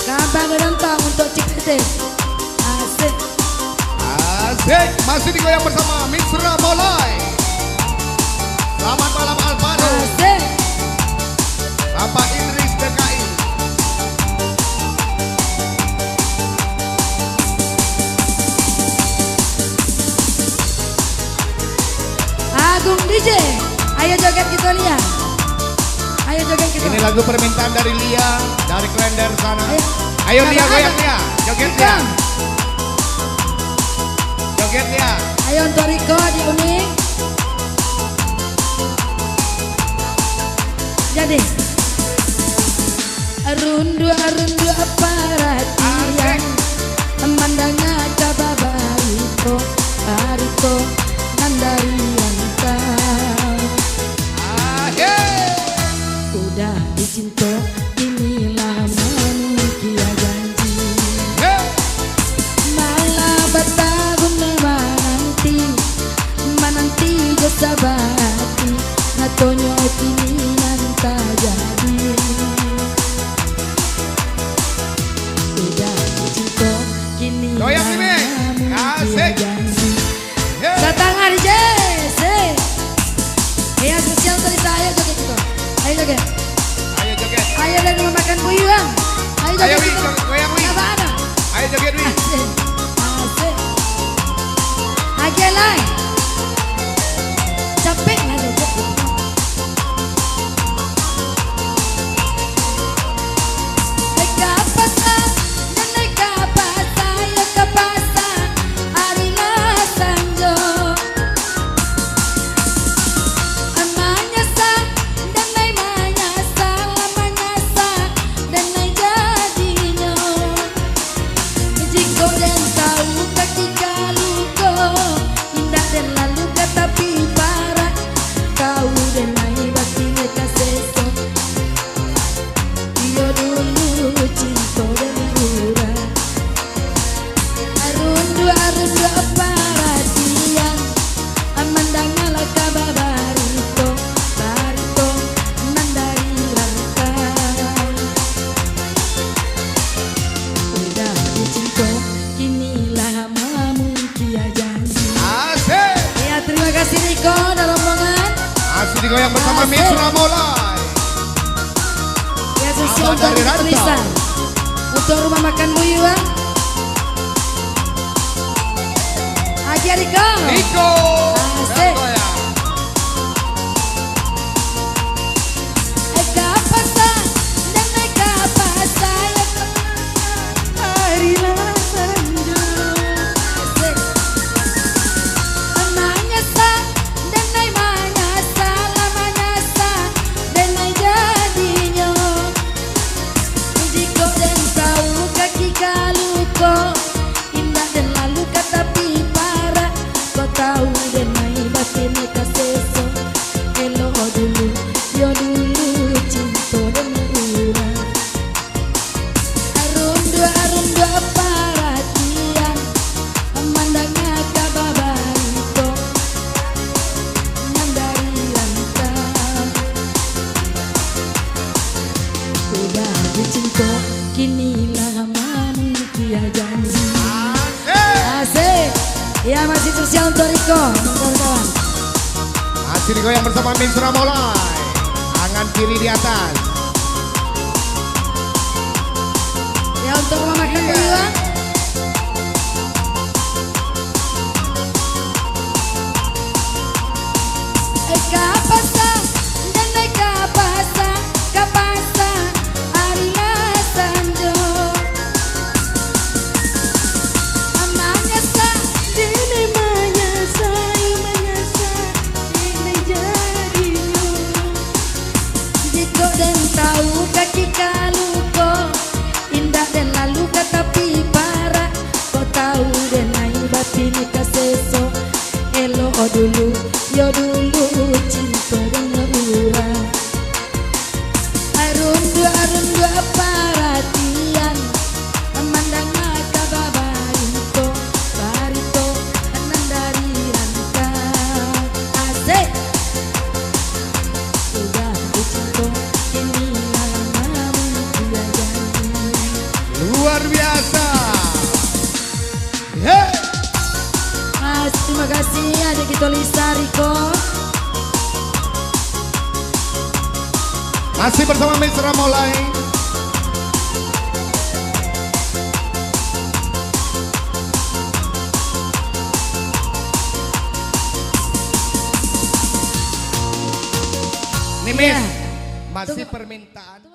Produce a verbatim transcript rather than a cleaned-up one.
Kabar rantau untuk Cik Tete. Asik. Asik. Masih digoyang bersama Misra Molai. Selamat malam, Alvaro. Asik. Bapak Idris D K I. Agung D J, ayo joget kito, Lia. Ayo joget kito. Ini lagu permintaan dari Lia, dari Klender sana. Ayo. Ayo, Lia, goyang, Lia. Joget, Lia. Joget, Lia. Ayo, untuk Riko, di Uni. Jadi. Runduak-runduak paratian, mandanga kaba barito, barito nan dari rantau. Udah dicinto, kini lah manukia janji. Malah batahun mananti, mananti jo sabati, nyatonyo kini nan tajadi. Udah dicinto, kini lah manukia janji. Satangah D J, sik. Yang spesial cerita, ayo joget kito. Ayo joget. Ayo joget. Ayo dari rumah makan Buyuang. Ayo joget Wi, kito. Joget, goyang Wi. Sabar, ada. Ayo joget Wi. Asik. Asik. Agiah lai. Capek lah joget. Ka pasa, denai ka pasa, yo ka pasa, ari lah sanjo. Manyasa, denai manyasa, lah manyasa, denai jadinyo. Jikok den tau kaki ka luko, indak den lalu ka tapi parak. Tau denai batin ka seso. Iyo dulu cinto den urang. Runduak-runduak paratian, mandangalah kaba barito, barito nan dari rantau. Udah dicinto, kini lah mamukia janji. Asik. Ya, terima kasih Riko dan rombongan. Asik digoyang bersama Miss Ramolai. Ya, sesuai dari rantau. Untuk rumah makan Buyuang. Agiah Riko. Riko. Asik. Rantau ya. Ka pasa, denai ka pasa, ari lah sanjo. Manyasa, denai manyasa, lah manyasa, denai jadinyo. Jikok den tau kaki ka luko, indak den lalu ka tapi parak. Kok tau denai batin ka seso. Elok dulu, yo dulu cinto den urang. Runduak-runduak paratian, mandanga kaba barito nan dari rantau. Udah dicinto, kini lah mamukia janji. Asik. Asik. Ya, masih spesial untuk Riko, kawan-kawan. Masih digoyang bersama Miss Ramolai. Tangan kiri di atas. Ya, untuk rumah makan dulu, ya. Ka pasa, denai ka pasa, ka pasa, ari lah sanjo. Manyasa, denai manyasa, manyasa, denai jadinyo. Jikok den tau kaki ka luko, indak den lalu ka tapi pa Terima kasih adik kita Lisa Riko. Masih bersama Miss Ramolai. Nih Miss, Iya. masih Tunggu. Permintaan.